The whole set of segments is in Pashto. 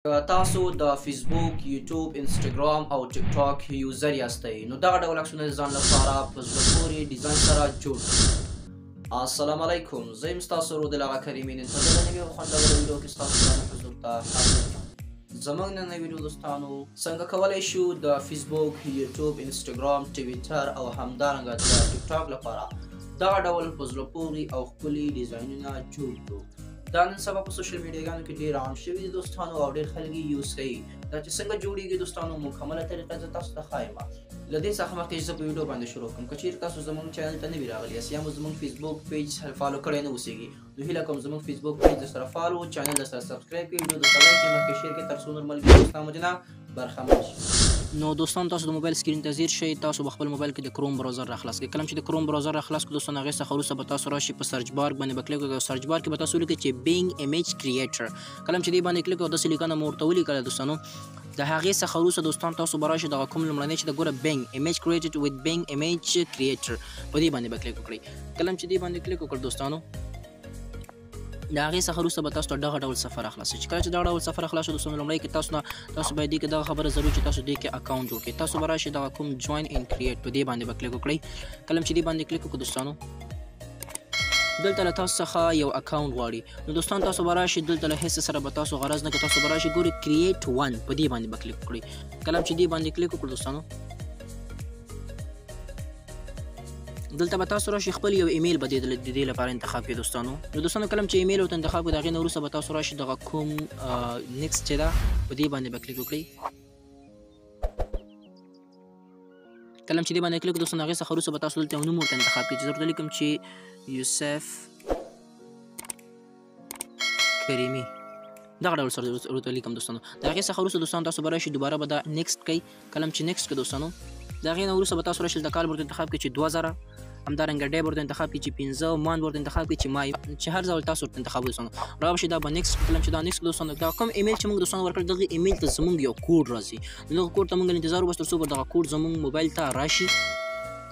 تاسو د فیسبوک، یوټیوب، انستګرام او ټیک ټاک user یاستئ، نو دغه ډول عکسونه د ځان لپاره په زړه پورې ډیزاین سره جوړ کړئ. السلام علیکم، زه یم ستاسو ورور دلاغه کریمي. نن په دغه نوې او خوندوره ویډیو کې ستاسو ګرانو حضور ته حاضر یم. زموږ ننۍ ویډیو دوستانو، څنګه کولی شو د فیسبوک، یوټیوب، انستګرام، ټویټر او همدارنګه د ټیک ټاک لپاره دغه ډول په زړه پورې او ښکلي ډیزاینونه جوړ کړو. دا نن سبا په social media ګانو کې ډیر عام شوي دي دوستانو، او ډیر خلک یې use کوي. دا چې څنګه جوړیږي دوستانو، مکمله طریقه زه تاسو ته ښایم. له دې څخه مخکې چې زه په ویډیو باندې شروع کړم، که چیرې تاسو زموږ channel ته نوي راغلي یاست یا مو زموږ فیسبوک page follow کړی نه اوسېږي، نو هیله کوم زموږ فیسبوک page در سره follow، channel در سره subscribe کړئ، ویډیو در سره like کړئ، مخکې share کړئ، تر څو نور ملګري دوستان مو جناب برخمن شي. نو دوستان، تاسو د موبایل screen ته ځیر شئ. تاسو به خپل موبایل کې د کروم browser را خلاص کړئ. کله چې د کروم browser را خلاص کړئ دوستان، هغې څخه وروسته به تاسو راشئ په search bar باندې به کلیک وکړئ. search bar کې به تاسو ولیکئ چې Bing Image Creator. کله چې دې باندې کلیک او داسې لیکنه مو ورته ولیکله دوستانو، د هغې څخه وروسته دوستان تاسو به راشئ دغه کوم لومړنی چې د ګوره Bing Image Created with Bing Image Creator، په دې باندې به کلیک وکړئ. کله چې دې باندې کلیک وکړ دوستانو، د هغې څخه وروسته به تاسو ته دغه ډول صفحه راخلاص شي. چې کله چې دغه ډول صفحه راخلاص شي دوستانو، لومړی کې تاسو نه تاسو باید دې کې دغه خبره ضرور چې تاسو دې کې account جوړ کړئ. تاسو به راشئ دغه کوم join and create، په دې باندې به کلیک وکړئ. کله چې دې باندې کلیک وکړو دوستانو، دلته له تاسو څخه یو account غواړي. نو دوستان تاسو به راشئ دلته له هیڅ سره به تاسو غرض نه کوي. تاسو به راشئ ګورئ create one، په دې باندې به کلیک وکړئ. کله چې دې باندې کلیک وکړو دوستانو، دلته به تاسو راشئ خپل یو ایمیل به د دې لپاره انتخاب کړئ دوستانو. نو دوستانو کله چې ایمیل ورته انتخاب کړئ، د هغې نه وروسته به تاسو راشئ دغه کوم next چې ده په دې باندې به کلیک وکړئ. کله چې دې باندې کلیک دوستانو، هغې څخه وروسته به تاسو دلته یو نوم ورته انتخاب کړئ چې زه ورته لیکم چې یوسف کریمي، دغه ډول سره ورته لیکم دوستانو. د هغې څخه وروسته دوستانو تاسو به راشئ دوباره به دا next کړئ. کله چې next کړئ دوستانو، د هغې نه وروسته به تاسو راشئ د کال ورته انتخاب کړئ چې 2000، همدارنګه day ورته انتخاب کړئ چې 5، month ورته انتخاب کړئ چې May، چې هر ځل تاسو ورته انتخاب دوستانو راشي دا به next. کله چې دا next دوستانو، دا کوم ایمیل چې موږ دوستانو ورکړ دغه ایمیل ته زموږ یو کوډ راځي. نو دغه کوډ ته موږ انتظار وباسو تر څو به دغه کوډ زموږ موبایل ته راشي.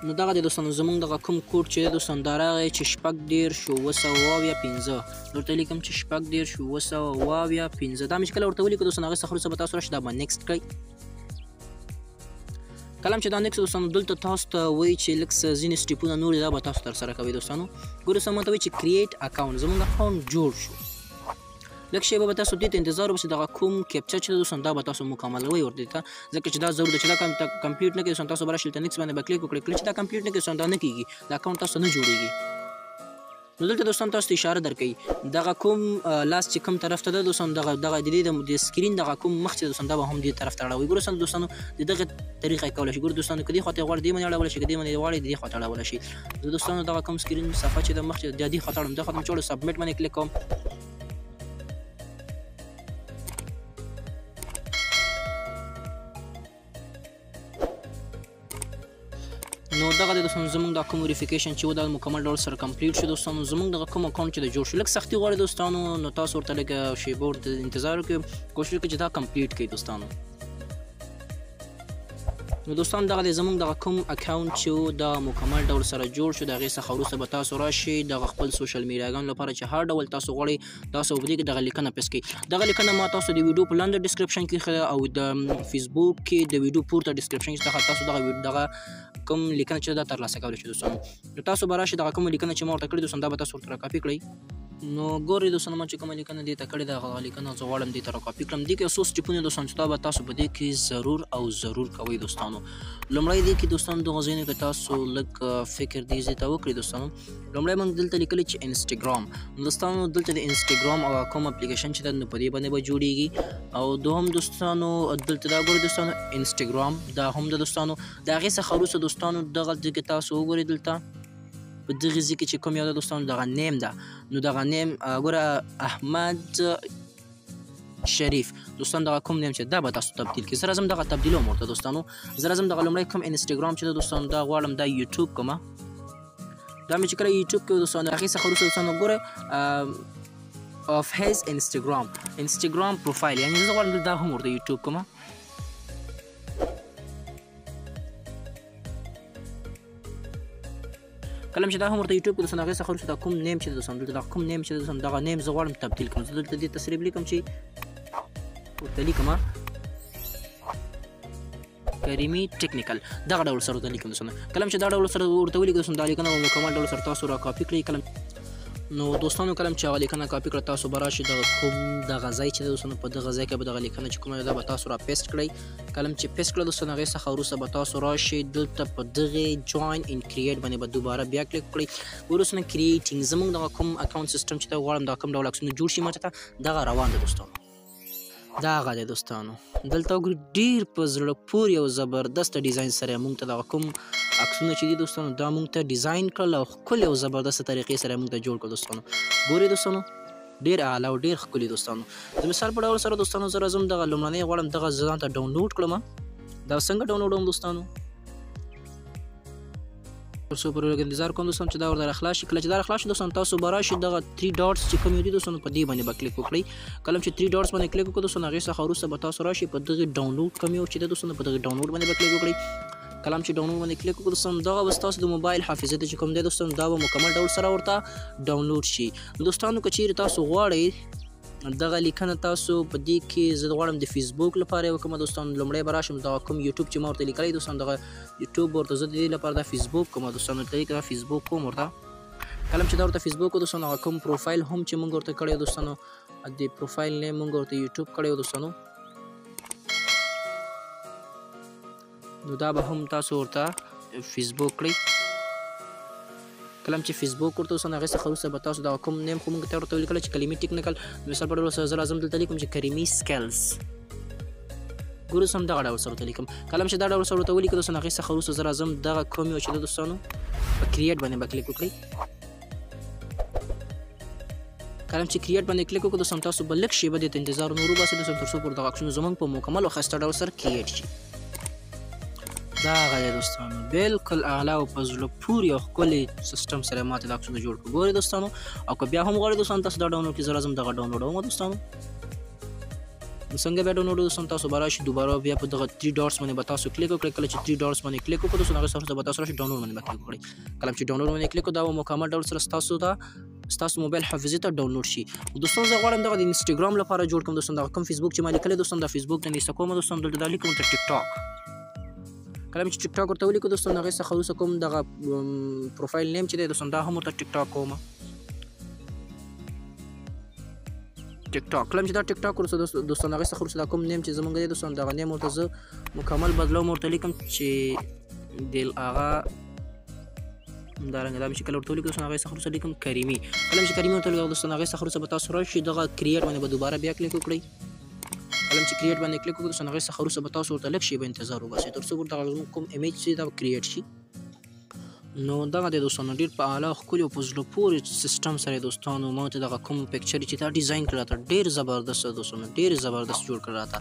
نو دغه دی دوستانو زموږ دغه کوم کوډ چې دی دوستانو دا راغی چې 36 775، ورته لیکم چې 36 775. دا مې چې کله ورته ولیکو دوستانو، هغې څخه وروسته به تاسو راشئ دا به next کړئ. کله چې دا next دوستانو، دلته تاسو ته وایي چې لږ څه ځینې step ونه نور دا به تاسو ترسره کوئ دوستانو. ګورئ سم ته وایي چې create account، زموږ account جوړ شو. لږ شیبه به تاسو دې ته انتظار وباسئ، دغه کوم captcha چې دوستانو دا به تاسو مکملوئ ورته ته، ځکه چې دا ضرور ده چې دا complete نه کړئ دوستانو، تاسو به راشئ دلته next باندې به کلیک وکړئ. کله چې دا complete نه کړئ دوستانو، دا نه کېږي، دا account تاسو نه جوړېږي. نو دلته دوستان تاسو ته اشاره درکوي دغه کوم لاس چې کوم طرف ته ده دوستانو، دغه دغه د دې د screen دغه کوم مخ چې دوستانو دا به هم دې طرف ته اړوي. ګورئ دوستانو د دغه طریقه یې کولی شي. ګورئ دوستانو که دې خوا ته غواړي دې باندې اړولی شي، که دې باندې غواړي دې خوا ته اړولی شي. زه دوستانو دغه کوم screen صفحه چې د مخ چې د دې خوا ته اړوم، دې خوا ته مې چې اړوم submit باندې کلیک کوم. نو دغه د دوستانو زموږ دا کوم verification چې و دا مکمل ډول سره complete شو دوستانو. زموږ دغه کوم account چې د جوړ شو، لږ سختي غواړي دوستانو، نو تاسو ورته لږ شیبه ورته انتظار وکړئ، کوشش وکړئ چې دا complete کړئ دوستانو. نو دوستان دغه د زموږ دغه کوم account چې و دا مکمل ډول سره جوړ شو. د هغې څخه وروسته به تاسو راشئ دغه خپل social media ګانو لپاره چې هر ډول تاسو غواړئ تاسو په دې کې دغه لیکنه paste کړئ. دغه لیکنه ما تاسو د ویډیو په لاندې description کې ایښې ده او د فیسبوک کې د ویډیو پورته description کې څخه تاسو دغه کوم لیکنه چې ده ترلاسه کولی شئ دوستانو. نو تاسو به راشئ دغه کوم لیکنه چې ما ورته کړې دوستانو، دا به تاسو ورته راکاپي کړئ. نو ګورئ دوستانو ما چې کومه لیکنه دې ته کړې ده هغه لیکنه زه غواړم دې ته راکاپي کړم. دې کې یو څو step ونه دوستانو چې دا به تاسو په دې کې ضرور او ضرور کوئ دوستانو. لومړی دې کې دوستانو دغه ځایونو کې تاسو لږ فکر دې ځای ته وکړئ دوستانو. لومړی موږ دلته لیکلي چې انستګرام. نو دوستانو دلته د انستګرام او کوم اپلیکیشن چې ده نو په دې باندې به جوړیږي. او دوهم دوستانو دلته دا ګورئ دوستانو انستګرام دا هم ده دوستانو. د هغې څخه وروسته دوستانو دغه ځای کې تاسو وګورئ دلته په دغه ځای کې چې کوم یو ده دوستانو دغه name ده. نو دغه name ګوره احمد شریف دوستان دغه کوم name چې دا به تاسو تبدیل کړئ. زه راځم دغه تبدیلوم ورته دوستانو. زه راځم دغه لومړی کوم انستګرام چې ده دوستانو دا غواړم دا یوټیوب کومه، دا مې چې کله یوټیوب کې دوستانو هغې څخه وروسته دوستانو ګوره of his Instagram profile، یعنې زه غواړم دا هم ورته یوټیوب کومه. کله چې دا هم ورته یوټیوب کې دوستانو هغې څخه وروسته دا کوم name چې دوستانو دلته دا کوم name چې دوستانو دغه name زه غواړم تبدیل کړم. زه دلته دې تصریح لیکم چې ورته لیکم کریمي ټیکنیکل، دغه ډول سره ورته لیکم دوستانو. کله چې دا ډول سره ورته ولیکو دوستانو، دا لیکنه به مکمل ډول سره تاسو را کاپي کړئ. کله نو دوستانو کله چې هغه لیکنه کاپي کړه، تاسو به راشئ دغه کوم دغه ځای چې دوستانو په دغه ځای کې به دغه لیکنه چې کومه ده به تاسو را paste کړئ. کله چې paste کړه دوستانو، هغې څخه وروسته به تاسو راشئ دلته په دغې join and create باندې به دوباره بیا کلیک وکړئ. وروسته creating زموږ دغه کوم account system چې ته غواړم دا کوم ډول عکسونه جوړ شي ماته دغه روان دی دوستانو. دا هغه دی دوستانو، دلته وګورئ ډېر په زړه پورې او زبردست ډیزاین سره موږ ته دغه کوم عکسونه چې دي دوستانو دا موږ ته ډیزاین کړل او ښکلې او زبردسته طریقې سره موږ ته جوړ کړل دوستانو. ګورئ دوستانو ډېر اعلی او ډېر ښکلي دوستانو. د مثال په ډول سره دوستانو زه راځم دغه لومړنی غواړم دغه ځان ته download کړم. دا څنګه download وم دوستانو؟ تر څو پورې لږ انتظار کوم دوستانو چې دا ورته راخلاص شي. کله چې دا راخلاص شي دوستانو، تاسو به راشئ دغه 3 dots چې کوم دي دوستانو په دې باندې به کلیک وکړئ. کله چې 3 dots باندې کلیک وکړو دوستانو، هغې څخه وروسته به تاسو راشئ په دغې download کوم یو چې دی دوستانو په دغې download باندې به کلیک وکړئ. کله چې download باندې کلیک وکړو دوستانو، دغه به ستاسو د موبایل حافظې ته چې کوم دی دوستانو دا به مکمل ډول سره ورته download شي. دوستانو که چیرې تاسو غواړئ دغه لیکنه تاسو په دې کې زه غواړم د فیسبوک لپاره یې وکړم دوستانو، لومړی به راشم دغه کوم یوټیوب چې ما ورته لیکلی دوستانو، دغه یوټیوب ورته زه د دې لپاره دا فیسبوک کوم دوستانو، ورته لیکم دا فیسبوک کوم ورته. کله چې دا ورته فیسبوک دوستانو، هغه کوم پروفایل هم چې موږ ورته کړی دوستانو، د پروفایل name موږ ورته یوټیوب کړی دوستانو، نو دا به هم تاسو ورته فیسبوک کړئ. کله چې فیسبوک ورته دوستانو، هغې څخه وروسته به تاسو دغه کوم name خو موږ ته ورته ولیکل چې کریمي ټیکنیکل، مثال په ډول سره زه راځم دلته لیکم چې کریمي skills، ګورو سم دغه ډول سره ورته لیکم. کله چې دا ډول سره ورته ولیکم دوستانو، هغې څخه وروسته زه راځم دغه کوم یو چې ده دوستانو په create باندې به کلیک وکړئ. کله چې create باندې کلیک وکړو دوستانو، تاسو به لږ شېبه دې ته انتظار نور وباسئ دوستانو، تر څو پورې دغه عکسونه زموږ په مکمل او ښایسته ډول سره create شي. دا هغه دی دوستانو، بالکل اعلی او په زړه پورې او ښکلي سیستم سره ماته دا عکسونه جوړ کړو. ګورئ دوستانو، او که بیا هم غواړئ دوستانو تاسو دا download کړئ، زه راځم دغه download وم دوستانو. نو څنګه بیا download دوستانو، تاسو به راشئ دوباره بیا په دغه 3 dots باندې به تاسو کلیک وکړئ. کله چې 3 dots باندې کلیک وکړو دوستانو، هغې سره به تاسو راشئ download باندې به کلیک وکړئ. کله چې download باندې کلیک وکړو، دا به مکمل ډول سره ستاسو ته ستاسو موبایل حافظې ته download شي. دوستانو زه غواړم دغه د انسټاګرام لپاره جوړ کړم دوستانو، دغه کوم فیسبوک چې ما لیکلی دوستانو، دا فیسبوک نه ایسته کوم دوستانو، دلته دا لیکم ته ټیک ټاک. کله چې ټیک ټاک ورته ولیکو دوستانو، هغې څخه وروسته کوم دغه profile name چې دی دوستانو، دا هم ورته ټیک ټاک کوم. ټیک ټاک کله چې دا ټیک ټاک ورته دوستانو، هغې څخه وروسته دا کوم name چې زمونږ دی دوستانو، دغه name ورته زه مکمل بدلوم، ورته لیکم چې دل هغه همدارنګه دا مې چې کله ورته ولیکو دوستانو، هغې څخه وروسته لیکم کریمي. کله چې کریمي ورته ولیکم دوستانو، هغې څخه وروسته به تاسو راشئ دغه create باندې به دوباره بیا کلیک وکړئ. کله چې create باندې کلیک وکړو دوستانو، هغې څخه وروسته به تاسو ورته لږ شېبه انتظار وباسئ تر څو پورې دغه زموږ کوم image چې دا به create شي. نو دغه دی دوستانو، ډېر په اعلی ښکلي او په زړه پورې سیستم سره دوستانو ما ته دغه کوم picture چې دا ډیزاین کړی راته ډېر زبردست دوستانو، ډېر زبردست جوړ کړی راته.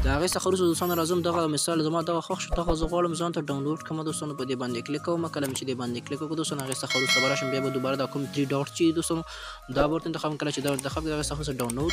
د هغې څخه وروسته دوستانو راځم دغه مثال زما دغه خوښ شو، دغه زه غواړم ځان ته download کړم دوستانو، په دې باندې کلیک کوم. کله مې چې دې باندې کلیک وکړو دوستانو، هغې څخه وروسته به راشم بیا به دوباره دا کوم 3 dots چې دوستانو دا به ورته انتخاب کړم. کله چې دا ورته انتخاب کړم، هغې څخه وروسته download،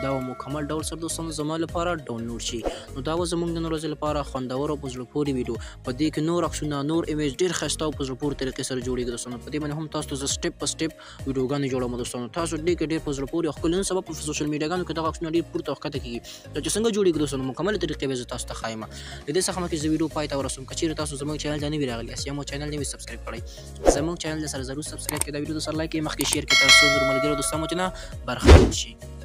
دا به مکمل ډول سره دوستانو زما لپاره download شي. نو دا به زموږ د نن ورځې لپاره خوندور او په زړه پورې ویډیو. په دې کې نور عکسونه، نور image ډېر ښایسته او په زړه پورې طریقې سره جوړېږي دوستانو. په دې باندې هم تاسو ته زه step په step ویډیوګانې جوړوم دوستانو. تاسو دې کې ډېر په زړه پورې او ښکلي نن سبا په social میډیاګانو کې دغه عکسونه ډېر پورته او ښکته کېږي، دا چې څنګه جوړېږي دوستانو مکملې طریقې به زه تاسو ته ښایم. له دې څخه مخکې زه ویډیو پای ته ورسوم، که چیرې تاسو زموږ channel ته نوي راغلي یاست یا مو channel نه وي subscribe کړی، زموږ channel سره ضرور subscribe کړئ، دا ویډیو سره like کړئ، مخکې share کړئ تر څو نور ملګرو دوستانو چې نه برخه شي.